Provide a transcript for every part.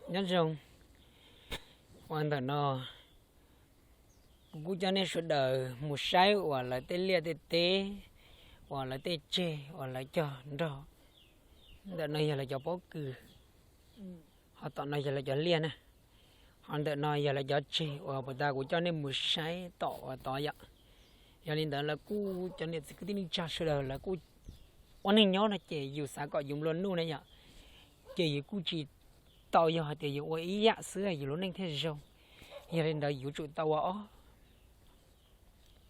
Nyob zoo, uas ntawm no kuv kuj coj nej sawv daws mus saib uas lawv tej liaj tej teb, uas lawv tej tseg uas lawv cog nrog. Ntawm no yog lawv cov pob kws, ho tom no yog lawv cov liaj na, ho ntawm no yog lawv cov tseg uas puag ta kuv coj nej mus saib tom uas tod yom. Yog li ntawd lawv kuj cov niam txiv kwv tij neej tsa sawv daws lawv kuj ua neej nyob no ces yus xav kom yus nplua nuj na yom, ces yus kuj tsis tau yog hais tias yus ua ib yam xwb yus lub neej thiaj zoo. Yog li ntawd yuav tsum tau ua ob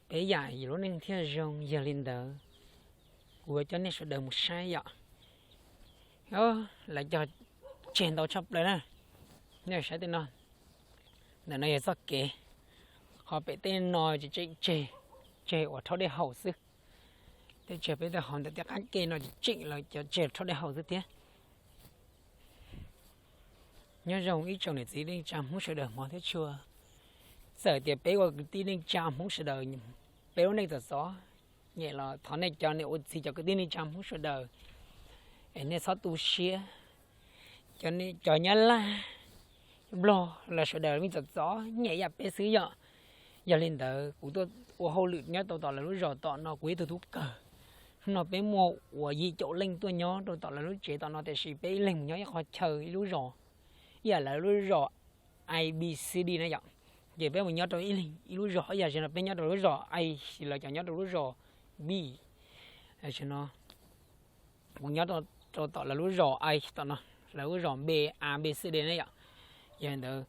peb yam yus lub neej thiaj zoo. Yog li ntawd kuv coj nej sawv daws mus saib yom. Lawv cog tseg ntau tshaj plaws na. Nej saib tej no, ntawm no yog txoj kev, ho pem tej no tseem tseg, tseg uas rhaub dej haus xwb. Tej tseg peb tej hauv ntawm tej qab ke no tseem los cov tseg rhaub dej haus xwb thiab. Nyob zoo ib tsoom niam txiv neej tsa Hmoob sawv daws hmov thiab tshua. Txawm tias peb ua kwv tij neej tsa Hmoob sawv daws, peb lub neej txom txom nyem los thov nej cov niam ua txiv cov kwv tij neej tsa Hmoob sawv daws, es nej txhob tu siab. Cov Nyab Laj, Nplog los sawv daws yeej txom txom nyem ib yam peb xwb yom. Yog li ntawd kuv tuaj ua hauj lwm nyob rau tom lawv lub zos tom no kuv ib tug tub kawg. Hnub no peb muaj uas yim caum leej tuaj nyob rau tom lawv lub tsev tom no tiam sis peb ib leeg mus nyob ib qho chaw ib lub zos, ib yam lawv lub zos A B C D na yom. Ces peb mus nyob rau ib leeg ib lub zos, ib yam li no peb nyob rau lub zos A, lawv cov nyob rau lub zos B. Tam sim no kuv nyob rau tom lawv lub zos A tom no, lawv lub zos B, A B C D na yom. Yog li ntawd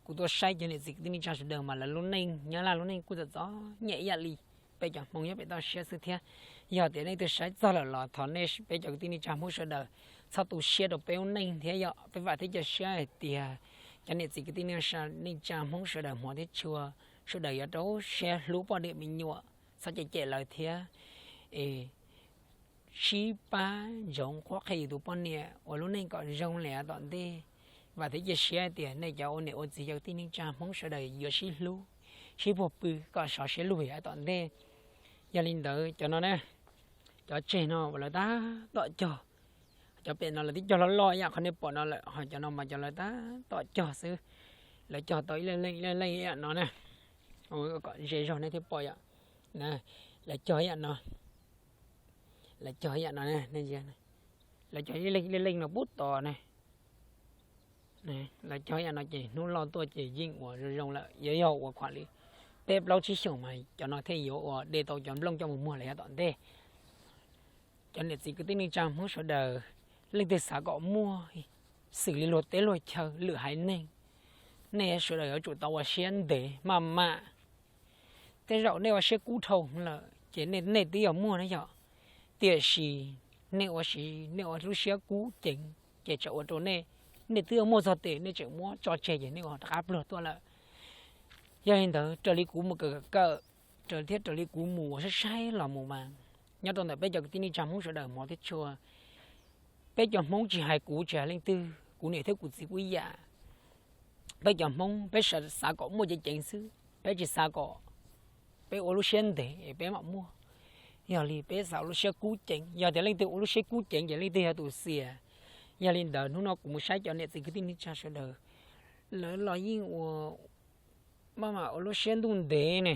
kuv tuaj saib cov niam txiv kwv tij neej tsa sawv daws mas lawv lub neej, Nyab Laj lub neej kuj txom txom nyem ib yam li peb cov Hmoob nyob pem toj siab xwb thiab. Yog tias nej twg saib txog lawm los thov nej peb cov kwv tij neej tsa Hmoob sawv daws txhob tu siab rau peb lub neej thiab yom. Peb vam thiab cia siab hais tias cov niam txiv kwv tij neej tsa Hmoob sawv daws hmov thiab tshua, sawv daws yuav rau siab hlub poj niam me nyuam, txhob cem cem lawv thiab. Es sib pab ntsoov qhuab qhia yus tus poj niam ua lub neej kom zoo li yav tom ntej. Vam thiab cia siab hais tias nej cov ua niam ua txiv cov kwv tij neej tsa Hmoob sawv daws yuav sib hlub, sib puag pw kom sov siab lug yav tom ntej. Yog li ntawd cov no na, cov tseg no uas lawv tab tom cog, cov pem no lawv twb cog loj loj ib yam qhov nej pom no lawm, ho cov no mas cov lawv tab tom cog xwb. Lawv cog tau ib leej leej ib leej leej ib yam no na, kom ze zog nej thiaj pom yom. Lawv cog ib yam no, lawv cog ib yam no, lawv cog ib leej leej no pub tod na. Lawv cog ib yam no ces hnub loj tuaj ces yeej uas zoo zoo lawm, yuav yog ua khuam li peb plaub tsib xyoos mas cov no thiaj yuav ua de tau cov nplooj coj mus muag lawm yav tom ntej. Cov niam txiv kwv tij neej tsa Hmoob sawv daws, leej twg xav kom muaj xws li luag teb luag chaw lwm haiv neeg, nej sawv daws yuav tsum tau ua siab ntev maj mam. Tej zaum nej ua siab kub dhau lawm ces nej twb yuav muaj na yom, tiam sis nej ua siab, nej ua lub siab kub ceev ces tseem ua rau nej, nej twb yuav muaj txog tes nej tseem muab tso tseg ces nej ua rov qab pluag tuaj lawm. Yog li ntawd raws li kuv mus kawm kawm, raws thiab raws li kuv mus ua saib saib los mus mas, nyob rau ntawm peb cov kwv tij neej tsa Hmoob sawv daws hmov thiab tshua, peb cov Hmoob tsis hais kuv tsis hais leej twg, kuv niam thiab kuv txiv kuj ib yam. Peb cov Hmoob peb xav kom muaj ceev ceev xwb, peb tsis xav kom, peb ua lub siab ntev es peb mam muaj. Yog li peb xav ua lub siab kub ceev, yog tias leej twg ua lub siab kub ceev ces leej twg yog tus xiam. Yog li ntawd hnub no kuv mus saib cov niam txiv kwv tij neej tsa sawv daws, lawv los yeej ua maj mam ua lub siab ntuj ntev ne,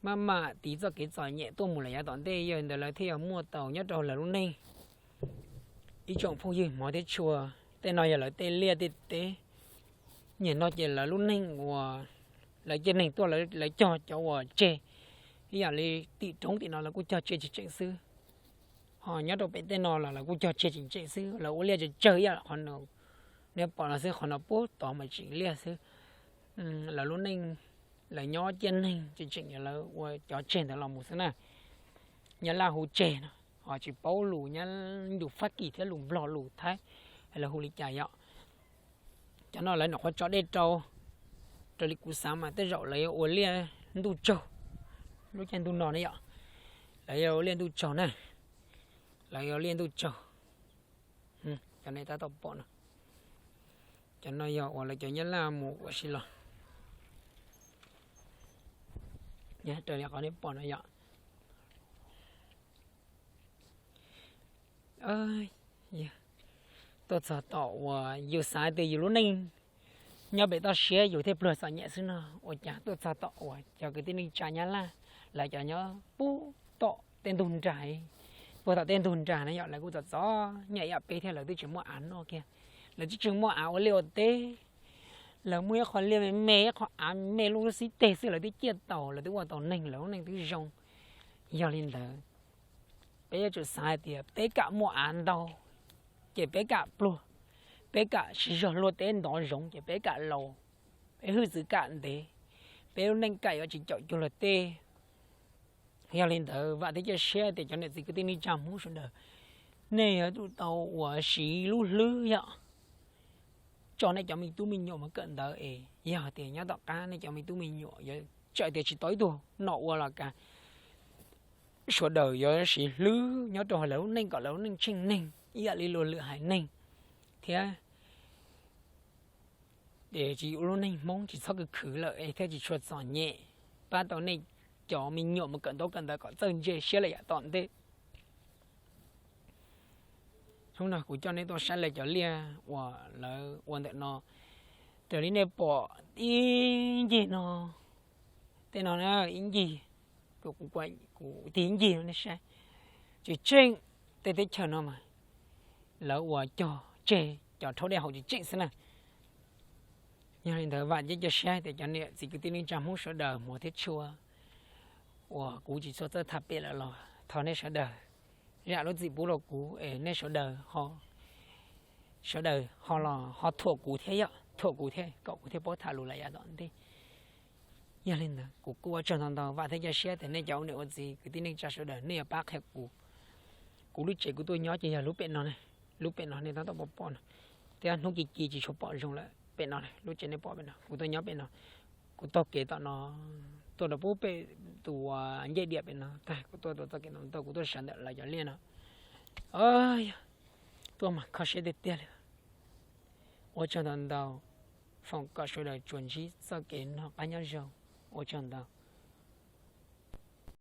maj mam tiv txoj kev txom nyem tuaj mus lawm yav tom ntej, yog li ntawd lawv thiaj yuav muaj tau nyob rau lawv lub neej. Ib tsoom phooj ywg hmov thiab tshua, tej no yog lawv tej liaj tej teb. Niaj no ces lawv lub neej uas lawv cov neeg tuaj lawv cog cov uas tseg, ib yam li tim roob tim no lawv kuj cog tseg tseem tseem xwb. Ho nyob rau pem tej no los lawv kuj cog tseg tseem tseem xwb, lawv ua liaj tsawg tsawg ib yam qhov no, nej pom no xwb, qhov no puag tod mas tseem liaj xwb. Lawv lub neej, lawv nyob ciaj neeg tseem tseem yog lawv ua cov tseg ntawd los mus xwb na. Nyab Laj hu tseg no, ho tsis paub lus, lus Fab Kis thiab lus Nplog lus Thaib, lawv hu li cas yom. Cov no lawv nyuam qhuav tso dej rau, raws li kuv xav mas tej zaum lawv yuav ua liaj ntuj tsaug, lub caij ntuj no ne yom, lawv yuav ua liaj ntuj tsaug na, lawv yuav ua liaj ntuj tsaug. Cov nej tab tom pom no, cov no yog uas lawv cov Nyab Laj mus ua si los, raws li qhov nej pom no yom. Tuaj txog tom uas yus xav tias yus lub neej nyob pem toj siab yus thiaj pluag txom nyem xwb no, ua cas tuaj txog tom uas cov kwv tij neej tsa Nyab Laj, lawv cov nyob pub tom tej ntug nrag, puag tom tej ntug nrag na yom, lawv kuj txom txom nyem ib yam peb thiab, lawv twb tsis muaj av noj kiag, lawv twb tsis muaj av ua liaj ua teb, lawv muaj ib qho liaj me me, ib qho av me me lub xib teg xwb lawv twb ciaj tau, lawv twb ua tau neeg, lawv lub neej twb zoo. Yog li ntawd, peb yuav tsum xav hais tias peb kam muaj av ntau, ces peb kam pluag, peb kam siv zog luaj teb ntov zoov, ces peb kam laus, peb hwj txwv kam ntev, peb lub neej kam yuav tsis caum cuag luag tej. Yog li ntawd, vam thiab cia siab tias cov niam txiv kwv tij neej tsa Hmoob sawv daws, nej yuav tsum tau uas siv lub hlwb yom, tso nej cov me tub me nyuam mus kawm ntawv es yog tias nyob tom qab nej cov me tub me nyuam yuav tsawm tias tsis tau ib tug nom ua los kav, sawv daws yuav siv hlwb nyob rau hauv lawv lub neej kom lawv lub neej tsheej neeg ib yam li luag lwm haiv neeg thiab. Ces tsis yuav lub neej Hmoob tsis txhob khwv khwv lawm es thiaj tsis tshua txom nyem, pab tau nej cov me nyuam mus kawm ntaub kawm ntawv kom txawj ntse siab lawm yav tom ntej. Hnub no kuv coj nej tuaj saib lawv cov liaj uas lawv ua ntawm no, raws li nej pom ib ncig no, tej no ib ncig, kuv tig ib ncig nej saib, tsis tseem tej teb chaws no mas lawv ua cog tseg cov rhaub dej haus tsis tseem xwb na. Yog li ntawd vam thiab cia siab tias cov niam txiv kwv tij neej tsa Hmoob sawv daws hmov thiab tshua uas kuv tsis txhua txawj tham pem lawm los thov nej sawv daws zam lub txim pub rau kuv es nej sawv daws sawv daws ho los ho thuam kuv thiab yom, thuam kuv thiab kom kuv thiaj paub tham lus lawm yav tom ntej. Yog li ntawd kuv kuj ua tsaug ntau ntau, vam thiab cia siab tias nej cov ua niam ua txiv kwv tij neej tsa sawv daws nej yuav pab qhia kuv. Kuv lub tsev kuv tuaj nyob ces yog lub pem no, lub pem no nej tab tom pom pom no, thiab hnub ci ci tsis tshua pom zoo lawm pem no, lub tsev nej pom pem no kuv tuaj nyob pem no. Kuv taug kev tom no tuaj rau pub pem tus ncej diam pem no tag, kuv tuaj rau txoj kev no tau, kuv tuaj sawv ntawm lawv cov liaj no. Yog tuaj mas kho siab tiag tiag li. Ua tsaug ntau ntau, foom kom sawv daws tsuas ntsib txoj kev noj qab nyob zoo. Ua tsaug ntau.